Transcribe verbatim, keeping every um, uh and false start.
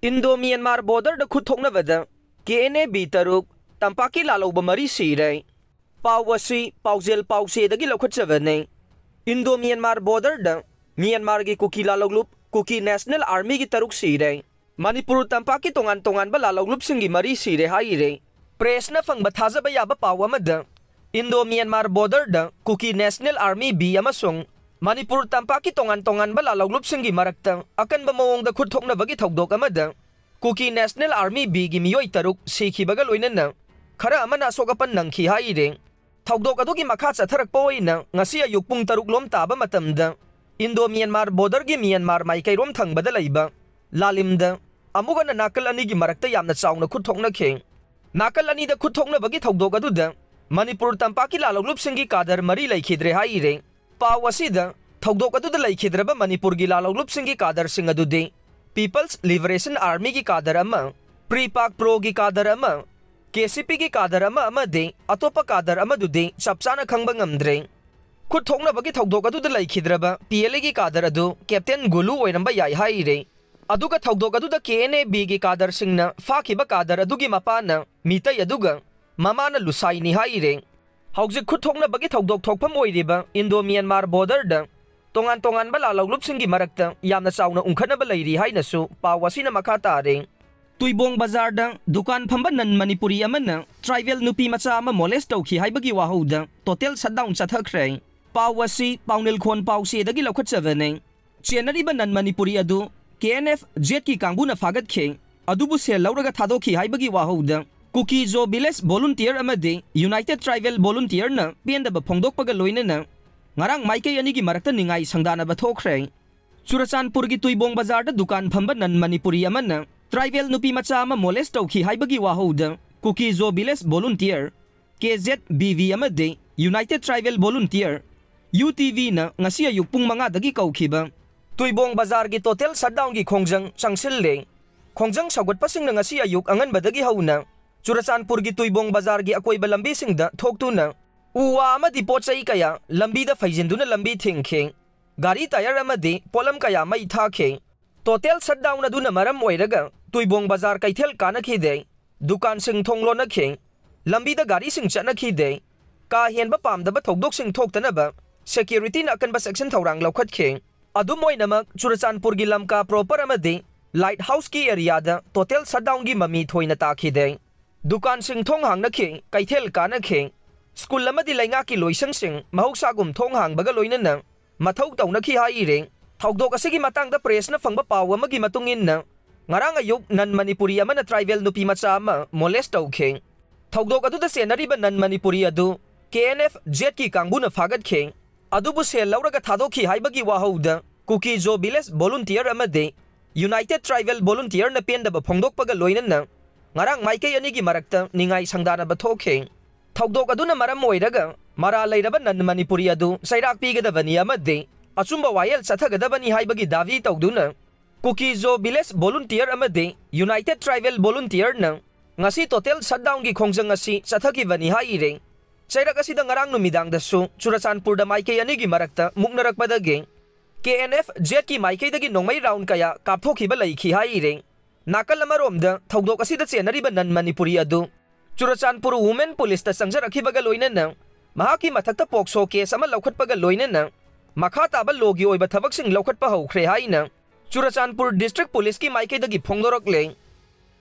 Indo Myanmar ꯕꯣꯔꯗꯔꯗ ꯈꯨꯠ ꯊꯣꯛꯅꯕꯗ ꯀꯦ N A B ꯇꯔꯨꯛ, ꯇꯝꯄꯥꯛꯀꯤ ꯂꯥꯜꯍꯧꯕ ꯃꯔꯤ ꯁꯤꯔꯦ꯫ ꯄꯥꯎ ꯑꯁꯤ ꯄꯥꯎꯖꯦꯜ ꯄꯥꯎꯆꯦꯗꯒꯤ ꯂꯧꯈꯠꯆꯕꯅꯤ꯫ ꯏꯟꯗꯣ ꯃ꯭ꯌꯥꯟꯃꯥꯔ ꯕꯣꯔꯗꯔꯗ ꯃ꯭ꯌꯥꯟꯃꯥꯔꯒꯤ ꯀꯨꯀꯤ ꯂꯥꯜꯍꯧꯂꯨꯞ ꯀꯨꯀꯤ ꯅꯦꯁꯅꯦꯜ ꯑꯥꯔꯃꯤꯒꯤ ꯇꯔꯨꯛ ꯁꯤꯔꯦ꯫ ꯃꯅꯤꯄꯨꯔ ꯇꯝꯄꯥꯛꯀꯤ ꯇꯣꯉꯥꯟ ꯇꯣꯉꯥꯟꯕ ꯂꯥꯜꯍꯧꯂꯨꯞꯁꯤꯡꯒꯤ ꯃꯔꯤ ꯁꯤꯔꯦ ꯍꯥꯏꯔꯤ꯫ ꯄ꯭ꯔꯦꯁꯅ ꯐꯪꯕ ꯊꯥꯖꯕ ꯌꯥꯕ ꯄꯥꯎ ꯑꯃꯗ, ꯏꯟꯗꯣ ꯃ꯭ꯌꯥꯟꯃꯥꯔ ꯕꯣꯔꯗꯔꯗ ꯀꯨꯀꯤ ꯅꯦꯁꯅꯦꯜ ꯑꯥꯔꯃꯤ ꯕꯤ ꯑꯃꯁꯨꯡ ꯃꯅꯤꯄꯨꯔ ꯇꯝꯄꯥꯛꯀꯤ ꯇꯣꯉꯥꯟ ꯇꯣꯉꯥꯟꯕ ꯂꯥꯜꯍꯧꯂꯨꯞꯁꯤꯡꯒꯤ ꯃꯔꯛꯇ ꯑꯀꯟꯕ ꯃꯑꯣꯡꯗ ꯈꯨꯠ ꯊꯣꯛꯅꯕꯒꯤ ꯊꯧꯗꯣꯛ ꯑꯃꯗ ꯀꯨꯀꯤ ꯅꯦꯁꯅꯦꯜ ꯑꯥꯔꯃꯤ ꯕꯤꯒꯤ ꯃꯤꯑꯣꯏ ꯇꯔꯨꯛ ꯁꯤꯈꯤꯕꯒ ꯂꯣꯏꯅꯅ ꯈꯔ ꯑꯃꯅ ꯑꯁꯣꯛ ꯑꯄꯟ ꯅꯪꯈꯤ ꯍꯥꯏꯔꯤ꯫ ꯊꯧꯗꯣꯛ ꯑꯗꯨꯒꯤ ꯃꯈꯥ ꯆꯠꯊꯔꯛꯄ ꯑꯣꯏꯅ ꯉꯁꯤ ꯑꯌꯨꯛ ꯄꯨꯡ ꯇꯔꯨꯛ ꯂꯣꯝ ꯇꯥꯕ ꯃꯇꯝꯗ ꯏꯟꯗꯣ ꯃ꯭ꯌꯥꯟꯃꯥꯔ ꯕꯣꯔꯗꯔꯒꯤ ꯃ꯭ꯌꯥꯟꯃꯥꯔ ꯃꯥꯏꯀꯩꯔꯣꯝ ꯊꯪꯕꯗ ꯂꯩꯕ ꯂꯥꯂꯤꯝꯗ ꯑꯃꯨꯛ ꯍꯟꯅ ꯅꯥꯀꯜ ꯑꯅꯤꯒꯤ ꯃꯔꯛꯇ ꯌꯥꯝꯅ ꯆꯥꯎꯅ ꯈꯨꯠ ꯊꯣꯛꯅꯈꯤ꯫ ꯅꯥꯀꯜ ꯑꯅꯤꯗ ꯈꯨꯠ ꯊꯣꯛꯅꯕꯒꯤ ꯊꯧꯗꯣꯛ ꯑꯗꯨꯗ ꯃꯅꯤꯄꯨꯔ ꯇꯝꯄꯥꯛꯀꯤ ꯂꯥꯜꯍꯧꯂꯨꯞꯁꯤꯡꯒꯤ ꯀꯥꯗꯔ ꯃꯔꯤ ꯂꯩꯈꯤꯗ꯭ꯔꯦ ꯍꯥꯏꯔꯤ꯫ ꯄꯥꯎ ꯑꯁꯤꯗ ꯊꯧꯗꯣꯛ ꯑꯗꯨꯗ ꯂꯩꯈꯤꯗ꯭ꯔꯕ ꯃꯅꯤꯄꯨꯔꯒꯤ ꯂꯥꯜꯍꯧꯂꯨꯞꯁꯤꯡꯒꯤ ꯀꯥꯗꯔꯁꯤꯡ ꯑꯗꯨꯗꯤ People's Liberation Armyꯒꯤ ꯀꯥꯗꯔ ꯑꯃ, ꯄ꯭ꯔꯤ ꯄꯥꯛ ꯄ꯭ꯔꯣꯒꯤ ꯀꯥꯗꯔ ꯑꯃ, ꯀꯦ ꯁꯤ ꯄꯤꯒꯤ ꯀꯥꯗꯔ ꯑꯃ ꯑꯃꯗꯤ ꯑꯇꯣꯞꯄ ꯀꯥꯗꯔ ꯑꯃꯗꯨꯗꯤ ꯆꯞ ꯆꯥꯅ ꯈꯪꯕ ꯉꯝꯗ꯭ꯔꯦ꯫ ꯈꯨꯠ ꯊꯣꯛꯅꯕꯒꯤ ꯊꯧꯗꯣꯛ ꯑꯗꯨꯗ ꯂꯩꯈꯤꯗ꯭ꯔꯕ ꯄꯤ ꯑꯦꯜ ꯑꯦꯒꯤ ꯀꯥꯗꯔ ꯑꯗꯨ ꯀꯦꯞꯇꯦꯟ ꯒꯨꯂꯨ ꯑꯣꯏꯔꯝꯕ ꯌꯥꯏ ꯍꯥꯏꯔꯦ꯫ ꯑꯗꯨꯒ ꯊꯧꯗꯣꯛ ꯑꯗꯨꯗ ꯀꯦ ꯑꯦꯟ ꯑꯦ ꯕꯤꯒꯤ ꯀꯥꯗꯔꯁꯤꯡꯅ ꯐꯥꯈꯤꯕ ꯀꯥꯗꯔ ꯑꯗꯨꯒꯤ ꯃꯄꯥꯅ ꯃꯤꯇꯩ ꯑꯗꯨꯒ ꯃꯃꯥꯅ ꯂꯨꯁꯥꯏꯅꯤ ꯍꯥꯏꯔꯦ꯫ ꯍꯧꯖꯤꯛ ꯈꯨꯠ ꯊꯣꯛꯅꯕꯒꯤ ꯊꯧꯗꯣꯛ ꯊꯣꯛꯐꯝ ꯑꯣꯏꯔꯤꯕ ꯏꯟꯗꯣ ꯃ꯭ꯌꯥꯟꯃꯥꯔ ꯕꯣꯔꯗꯔꯗ ꯇꯣꯉꯥꯟ ꯇꯣꯉꯥꯟꯕ ꯂꯥꯜꯍꯧꯂꯨꯞꯁꯤꯡꯒꯤ ꯃꯔꯛꯇ ꯌꯥꯝꯅ ꯆꯥꯎꯅ ꯎꯪꯈꯠꯅꯕ ꯂꯩꯔꯤ ꯍꯥꯏꯅꯁꯨ ꯄꯥꯎ ꯑꯁꯤꯅ ꯃꯈꯥ ꯇꯥꯔꯦ꯫ ꯇꯨꯏꯕꯣꯡ ꯕꯖꯥꯔꯗ ꯗꯨꯀꯥꯟ ꯐꯝꯕ ꯅꯟ ꯃꯅꯤꯄꯨꯔꯤ ꯑꯃꯅ ꯇ꯭ꯔꯥꯏꯕꯦꯜ ꯅꯨꯄꯤ ꯃꯆꯥ ꯑꯃ ꯃꯣꯂꯦꯁ ꯇꯧꯈꯤ ꯍꯥꯏꯕꯒꯤ ꯋꯥꯍꯧꯗ ꯇꯣꯇꯦꯜ ꯁꯠꯗꯥꯎꯟ ꯆꯠꯊꯈ꯭ꯔꯦ꯫ ꯄꯥꯎ ꯑꯁꯤ ꯄꯥꯎꯅꯤꯜꯈꯣꯟ ꯄꯥꯎꯆꯦꯗꯒꯤ ꯂꯧꯈꯠꯆꯕꯅꯤ꯫ ꯆꯦꯟꯅꯔꯤꯕ ꯅꯟ ꯃꯅꯤꯄꯨꯔꯤ ꯑꯗꯨ ꯀꯦ ꯑꯦꯟ ꯑꯦꯐ ꯖꯦꯠꯀꯤ ꯀꯥꯡꯕꯨꯅ ꯐꯥꯒꯠꯈꯤ, ꯑꯗꯨꯕꯨ ꯁꯦꯜ ꯂꯧꯔꯒ ꯊꯥꯗꯣꯛꯈꯤ ꯍꯥꯏꯕꯒꯤ ꯋꯥꯍꯧꯗ ꯀꯨꯀꯤ ꯖꯣ ꯚꯤꯂꯦꯖ ꯚꯣꯂꯨꯟꯇꯤꯌꯔ ꯑꯃꯗꯤ ꯌꯨꯅꯥꯏꯇꯦꯗ ꯇ꯭ꯔꯥꯏꯕꯦꯜ ꯚꯣꯂꯨꯟꯇꯤꯌꯔꯅ ꯄꯦꯟꯗꯕ ꯐꯣꯡꯗꯣꯛꯄꯒ ꯂꯣꯏꯅꯅ ꯉꯔꯥꯡ ꯃꯥꯏꯀꯩ ꯑꯅꯤꯒꯤ ꯃꯔꯛꯇ ꯅꯤꯡꯉꯥꯏ ꯁꯪꯗꯥꯅꯕ ꯊꯣꯛꯈ꯭ꯔꯦ꯫ ꯆꯨꯔꯆꯥꯟꯄꯨꯔꯒꯤ ꯇꯨꯏꯕꯣꯡ ꯕꯖꯥꯔꯗ ꯗꯨꯀꯥꯟ ꯐꯝꯕ ꯅꯟ ꯃꯅꯤꯄꯨꯔꯤ ꯑꯃꯅ ꯇ꯭ꯔꯥꯏꯕꯦꯜ ꯅꯨꯄꯤ ꯃꯆꯥ ꯑꯃ ꯃꯣꯂꯦꯁ ꯇꯧꯈꯤ ꯍꯥꯏꯕꯒꯤ ꯋꯥꯍꯧꯗ Kuki Zo village volunteer, K Z V V ꯑꯃꯗꯤ united tribal volunteer, U T ꯚꯤꯅ ꯉꯁꯤ ꯑꯌꯨꯛ ꯄꯨꯡ ꯃꯉꯥꯗꯒꯤ ꯀꯧꯈꯤꯕ ꯇꯨꯏꯕꯣꯡ ꯕꯖꯥꯔꯒꯤ ꯇꯣꯇꯦꯜ ꯁꯠꯗꯥꯎꯟꯒꯤ ꯈꯣꯡꯖꯪ ꯆꯪꯁꯤꯜꯂꯦ꯫ ꯈꯣꯡꯖꯪ ꯁꯧꯒꯠꯄꯁꯤꯡꯅ ꯉꯁꯤ ꯑꯌꯨꯛ ꯑꯉꯟꯕꯗꯒꯤ ꯍꯧꯅ ꯆꯨꯔꯆꯥꯟꯄꯨꯔꯒꯤ ꯇꯨꯏꯕꯣꯡ ꯕꯖꯥꯔꯒꯤ ꯑꯀꯣꯏꯕ ꯂꯝꯕꯤꯁꯤꯡꯗ ꯊꯣꯛꯇꯨꯅ ꯎ ꯋꯥ ꯑꯃꯗꯤ ꯄꯣꯠ ꯆꯩ ꯀꯌꯥ ꯂꯝꯕꯤꯗ ꯐꯩꯖꯤꯟꯗꯨꯅ ꯂꯝꯕꯤ ꯊꯤꯡꯈꯤ꯫ ꯒꯥꯔꯤ ꯇꯥꯌꯔ ꯑꯃꯗꯤ ꯄꯣꯠꯂꯝ ꯀꯌꯥ ꯃꯩ ꯊꯥꯈꯤ꯫ Total shutdown ꯑꯗꯨꯅ ꯃꯔꯝ ꯑꯣꯏꯔꯒ ꯇꯨꯏꯕꯣꯡ ꯕꯖꯥꯔ ꯀꯩꯊꯦꯜ ꯀꯥꯅꯈꯤꯗꯦ, ꯗꯨꯀꯥꯟꯁꯤꯡ ꯊꯣꯡ ꯂꯣꯟꯅꯈꯤ, ꯂꯝꯕꯤꯗ ꯒꯥꯔꯤꯁꯤꯡ ꯆꯠꯅꯈꯤꯗꯦ, ꯀꯥ ꯍꯦꯟꯕ ꯄꯥꯝꯗꯕ ꯊꯧꯗꯣꯛꯁꯤꯡ ꯊꯣꯛꯇꯅꯕ security ꯅ ꯑꯀꯟꯕ ꯆꯦꯛꯁꯤꯟ ꯊꯧꯔꯥꯡ ꯂꯧꯈꯠꯈꯤ꯫ ꯑꯗꯨꯝ ꯑꯣꯏꯅꯃꯛ, ꯆꯨꯔꯆꯥꯟꯄꯨꯔꯒꯤ ꯂꯝꯀꯥ proper ꯑꯃꯗꯤ Light House ꯀꯤ area ꯗ total shutdown ꯒꯤ ꯃꯃꯤ ꯊꯣꯏꯅ ꯇꯥꯈꯤꯗꯦ꯫ ꯗꯨꯀꯥꯟꯁꯤꯡ ꯊꯣꯡ ꯍꯥꯡꯅꯈꯤ, ꯀꯩꯊꯦꯜ ꯀꯥꯅꯈꯤ, ꯁ꯭ꯀꯨꯜ ꯑꯃꯗꯤ ꯂꯩꯉꯥꯛꯀꯤ ꯂꯣꯏꯁꯪꯁꯤꯡ ꯃꯍꯧꯁꯥꯒꯨꯝ ꯊꯣꯡ ꯍꯥꯡꯕꯒ ꯂꯣꯏꯅꯅ ꯃꯊꯧ ꯇꯧꯅꯈꯤ ꯍꯥꯏꯔꯤ꯫ ꯊꯧꯗꯣꯛ ꯑꯁꯤꯒꯤ ꯃꯇꯥꯡꯗ press ꯅ ꯐꯪꯕ ꯄꯥꯎ ꯑꯃꯒꯤ ꯃꯇꯨꯡ ꯏꯟꯅ, ꯉꯔꯥꯡ ꯑꯌꯨꯛ non Manipuri ꯑꯃꯅ tribal ꯅꯨꯄꯤ ꯃꯆꯥ ꯑꯃ molest ꯇꯧꯈꯤ꯫ ꯊꯧꯗꯣꯛ ꯑꯗꯨꯗ ꯆꯦꯟꯅꯔꯤꯕ non Manipuri ꯑꯗꯨ K N F Z ꯀꯤ ꯀꯥꯡꯕꯨꯅ ꯐꯥꯒꯠꯈꯤ꯫ ꯑꯗꯨꯕꯨ ꯁꯦꯜ ꯂꯧꯔꯒ ꯊꯥꯗꯣꯛꯈꯤ ꯍꯥꯏꯕꯒꯤ ꯋꯥꯍꯧꯗ Kuki-Zo Village Volunteer ꯑꯃꯗꯤ United Tribal Volunteer ꯅ ꯄꯦꯟꯗꯕ ꯐꯣꯡꯗꯣꯛꯄꯒ ꯂꯣꯏꯅꯅ ꯉꯔꯥꯡ ꯃꯥꯏꯀꯩ ꯑꯅꯤꯒꯤ ꯃꯔꯛꯇ ꯅꯤꯡꯉꯥꯏ ꯁꯪꯗꯥꯅꯕ ꯊꯣꯛꯈꯤ꯫ ꯊꯧꯗꯣꯛ ꯑꯗꯨꯅ ꯃꯔꯝ ꯑꯣꯏꯔꯒ ꯃꯔꯥꯜ ꯂꯩꯔꯕ non Manipuri ꯑꯗꯨ ꯆꯩꯔꯥꯛ ꯄꯤꯒꯗꯕꯅꯤ ꯑꯃꯗꯤ ꯑꯆꯨꯝꯕ ꯋꯥꯌꯦꯜ ꯆꯠꯊꯒꯗꯕꯅꯤ ꯍꯥꯏꯕꯒꯤ ꯗꯥꯕꯤ ꯇꯧꯗꯨꯅ Kuki-Zo Village Volunteer ꯑꯃꯗꯤ United Tribal Volunteer ꯅ ꯉꯁꯤ total shutdown ꯒꯤ ꯈꯣꯡꯖꯪ ꯑꯁꯤ ꯆꯠꯊꯈꯤꯕꯅꯤ ꯍꯥꯏꯔꯤ꯫ ꯆꯩꯔꯛ ꯑꯁꯤꯗ ꯉꯔꯥꯡ ꯅꯨꯃꯤꯗꯥꯡꯗꯁꯨ ꯆꯨꯔꯆꯥꯟꯄꯨꯔꯗ ꯃꯥꯏꯀꯩ ꯑꯅꯤꯒꯤ ꯃꯔꯛꯇ ꯃꯨꯛꯅꯔꯛꯄꯗꯒꯤ K N F Z ꯀꯤ ꯃꯥꯏꯀꯩꯗꯒꯤ ꯅꯣꯡꯃꯩ round ꯀꯌꯥ ꯀꯥꯞꯊꯣꯛꯈꯤꯕ ꯂꯩꯈꯤ ꯍꯥꯏꯔꯤ꯫ ꯅꯥꯀꯜ ꯑꯃꯔꯣꯝꯗ ꯊꯧꯗꯣꯛ ꯑꯁꯤꯗ ꯆꯦꯟꯅꯔꯤꯕ non Manipuri ꯑꯗꯨ ꯆꯨꯔꯆꯥꯟꯄꯨꯔ Women Police ꯇ ꯆꯪꯖꯔꯛꯈꯤꯕꯒ ꯂꯣꯏꯅꯅ ꯃꯍꯥꯛꯀꯤ ꯃꯊꯛꯇ POCSO case ꯑꯃ ꯂꯧꯈꯠꯄꯒ ꯂꯣꯏꯅꯅ ꯃꯈꯥ ꯇꯥꯕ law ꯒꯤ ꯑꯣꯏꯕ ꯊꯕꯛꯁꯤꯡ ꯂꯧꯈꯠꯄ ꯍꯧꯈ꯭ꯔꯦ ꯍꯥꯏꯅ ꯆꯨꯔꯆꯥꯟꯄꯨꯔ District Police ꯀꯤ ꯃꯥꯏꯀꯩꯗꯒꯤ ꯐꯣꯡꯗꯣꯔꯛꯂꯦ꯫